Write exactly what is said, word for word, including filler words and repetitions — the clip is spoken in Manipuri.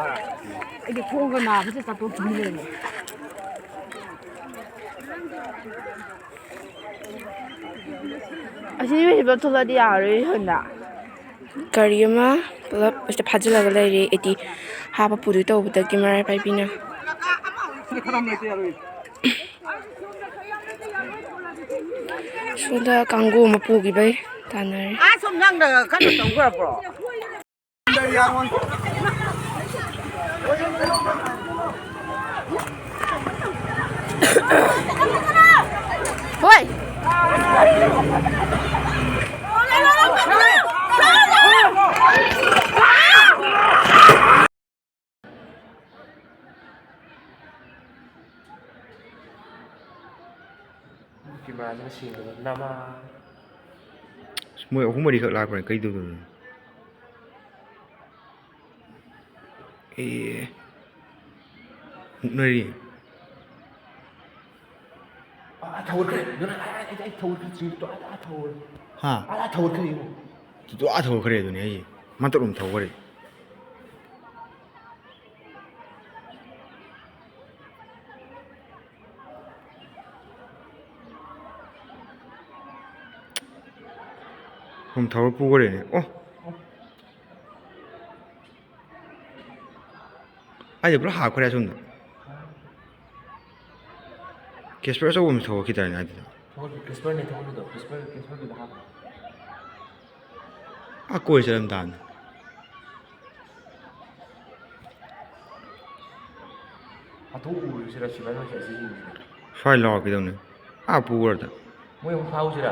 ꯑꯩꯗꯤ ꯈꯣꯡꯒ ꯅꯥꯕꯁꯦ ꯆꯠꯊꯣꯛꯈꯤꯅꯤ ꯂꯩꯔꯦ꯫ ꯑꯁꯤ ꯅꯨꯃꯤꯠꯁꯤꯗ ꯊꯣꯛꯂꯛꯑꯗꯤ ꯌꯥꯔꯣꯏ ꯁꯣꯝꯗ꯫ ꯒꯥꯔꯤ ꯑꯃ ꯄꯨꯂꯞ ꯑꯁꯤꯗ ꯐꯥꯖꯤꯜꯂꯒ ꯂꯩꯔꯦ꯫ ꯑꯦ ꯇꯤ ꯍꯥꯞꯄ ꯄꯨꯗꯣꯏ ꯇꯧꯕꯗꯒꯤ ꯃꯔꯥꯏ ꯄꯥꯏꯕꯤꯅ꯫ ꯁꯣꯝꯗ ꯀꯥꯡꯒꯨ ꯑꯃ ꯄꯨꯈꯤꯕꯩ ꯇꯥꯟꯅꯔꯦ꯫ ꯑꯥ, ꯁꯣꯝ ꯅꯪꯅ ꯀꯟꯅ ꯇꯧꯈ꯭ꯔꯕ꯭ꯔꯣ? ꯍꯣꯏ꯫ ꯀꯦꯃꯦꯔꯥꯁꯤꯅ ꯁꯦꯡꯗꯕ ꯅꯃꯥ꯫ ꯑꯁ, ꯃꯣꯏ ꯑꯍꯨꯝ ꯃꯔꯤꯈꯛ ꯂꯥꯛꯄꯅꯦ, ꯀꯩ ꯇꯧꯗꯣꯏꯅꯣ? ꯑꯦ, ꯃꯨꯛꯅꯔꯤ꯫ ꯑꯥ, ꯊꯧꯒꯠꯈ꯭ꯔꯦ꯫ ꯑꯗꯨꯅ ꯑꯥ, ꯑꯥ, ꯑꯥ, ꯑꯥ, ꯊꯧꯒꯠꯈ꯭ꯔꯦ꯫ ꯆꯤꯡꯗꯣ ꯑꯥ, ꯑꯥ, ꯊꯧꯒꯠꯈ꯭ꯔꯦ꯫ ꯍꯥ? ꯑꯥ, ꯑꯥ, ꯊꯧꯒꯠꯈ꯭ꯔꯦ ꯌꯦꯡꯉꯣ꯫ ꯑꯗꯨꯗꯣ ꯑꯥ ꯊꯧꯒꯠꯈ꯭ꯔꯦ ꯑꯗꯨꯅꯦ ꯍꯥꯏꯁꯦ꯫ ꯃꯇꯠ ꯑꯃ ꯊꯧꯈ꯭ꯔꯦ꯫ ꯁꯨꯝ ꯊꯧꯔ ꯄꯨꯈ꯭ꯔꯦꯅꯦ꯫ ꯑꯣ꯫ ꯑꯩꯗꯤ ꯄꯨꯔꯥ ꯍꯥꯞꯈ꯭ꯔꯦ ꯑꯁꯣꯝꯗ꯫ ꯀꯦꯁꯄꯔ ꯑꯆꯧꯕ ꯑꯃ ꯊꯧꯔꯛꯈꯤꯗꯥꯏꯅꯦ ꯑꯗꯨꯗ? ꯊꯧꯔꯛꯈꯤ, ꯀꯦꯁꯄꯔꯅꯦ ꯊꯧꯔꯛꯈꯤꯗꯣ, ꯀꯦꯁꯄꯔ, ꯀꯦꯁꯄꯔꯗꯨꯗ ꯍꯥꯞꯄꯣ꯫ ꯑꯥ ꯀꯣꯏ ꯆꯠꯂꯝ ꯇꯥꯕꯅꯤ꯫ ꯍꯥꯊꯨ ꯎꯔꯁꯤꯔ ꯁꯤꯕꯥꯏ ꯃꯆꯥꯁꯤ ꯌꯦꯡꯁꯤꯔ? ꯁ꯭ꯋꯥꯏ ꯂꯥꯎꯔꯛꯈꯤꯗꯧꯅꯦ꯫ ꯑꯥ ꯄꯨꯈ꯭ꯔꯗ꯫ ꯃꯣꯏ ꯑꯃꯨꯛ ꯐꯥꯎꯁꯤꯔ?